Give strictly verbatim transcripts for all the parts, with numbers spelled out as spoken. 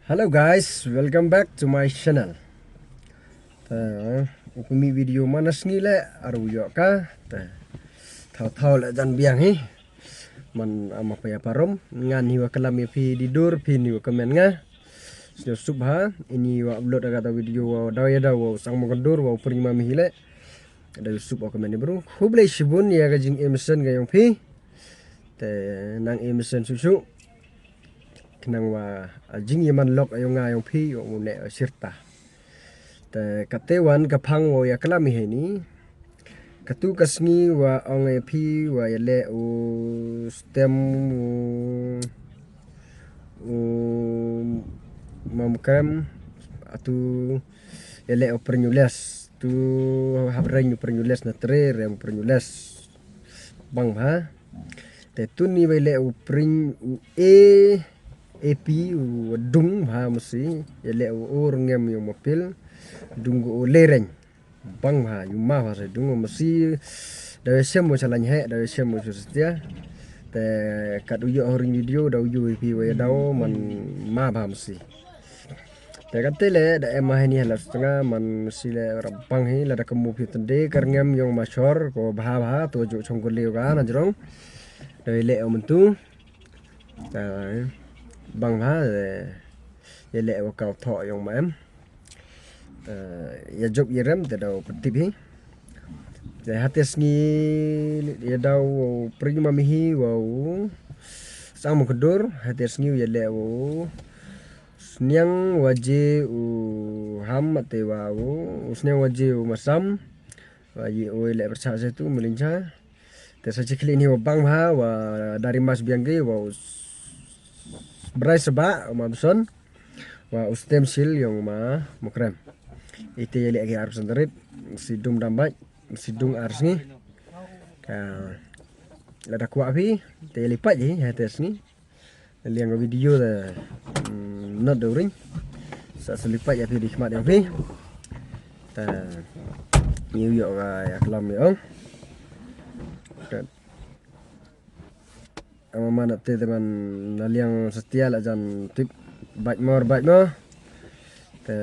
Hello guys, welcome back to my channel. Te u pynmih video man la sngi leh, ar u ïoh ka. Te thaw thaw leh jan biang hi. Man ama pa ïa parom ngan hi wa klam ïa phi di dur phi ni wa kmen nga. Sñiaw suk bha ini wa upload aga ta video wa daw ïa daw wa sang mo ka dur wa pring ma mi hi leh. Daw suk wa kmen ni bru. Khublei shibun ïa ka jing emsen ka yong phi. Te nang emsen suk suk. Khnang wa a jing ïa man lok ayong nga ayong phi wa u ne sirta. Te kate wan ka phang wa ïa klam hi ni. Katu ka sngi wa ong ïa phi wa ïa leh u stem u u mam krem atu ïa leh u prenyules tu hap reng u prenyules na tre reng u prenyules. Bang bha. Te tuni bai leh u pring u e epi u dung bha masi. Ïa leh u ur ngem ïa u mapil. Dung u lereng. Bang bha yu ma bha sa dung masi. Dawe sem u chalañ he dawe sem u chusia. Te kat u ïoh horing video daw yu epi wa ïa daw man ma bha masi. Te kate leh da em ma hi ni hala stanga man si leh rabang hi lada kamu phi tende kar ngem yong ma shor ko bha bha to ju chong ko leo ga na jrong. Da leh om tu. Bang bha ïa leh wa kaw tho yong ma em. Ïa jop ïa rem te daw pyntip hi. Te hate sngi ïa daw pring ma mi hi wa u sang mo kedur hate sngi ïa leh wa u Sniang waje u ham mate wa u sniang waje u masam. Wa yi u le bercha se tu melincha. Te sa chikli ni wa bang ha wa dari mas biang ge wa u brai seba u ma beson. Wa u stem sil yong ma mukrem. Ite ye le ge ar pesan darit si dum dam bai si dung ar sngi. Ka lada kwah phi te ye lipat hi ha te sngi. Liang video da not da ring. Sa selipat ya phi di khmat yang phi. Ta ni yo ga ya klam ya ong. Ama mana te teman na liang setia la jan tip bait mor bait mo. Te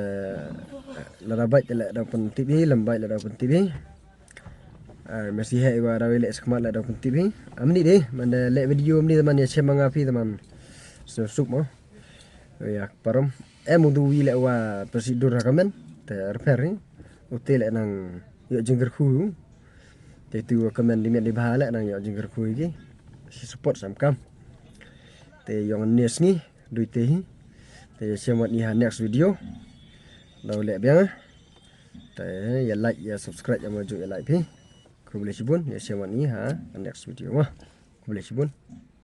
la da bait la da pun tip hi lam bait la da pun tip hi. Mesti he iwa rawi le skmat la da pun tip hi. Amni de man de le video amni teman ya chem nga phi teman. So sup mo. Ya parom. Em udu wi le wa pesi dur ha kamen. Te repair hi. Ute le nang yo jingger khu. Te tu wa kamen di met di bha le nang yo jingger khu ki. Si support sam kam. Te yong nes ngi dui te hi. Te ya chem wat ni ha next video. Daw le biang. Te ya like ya subscribe ya maju ya like phi. Khublei shibun ya chem wat ni ha next video ma. Khublei shibun.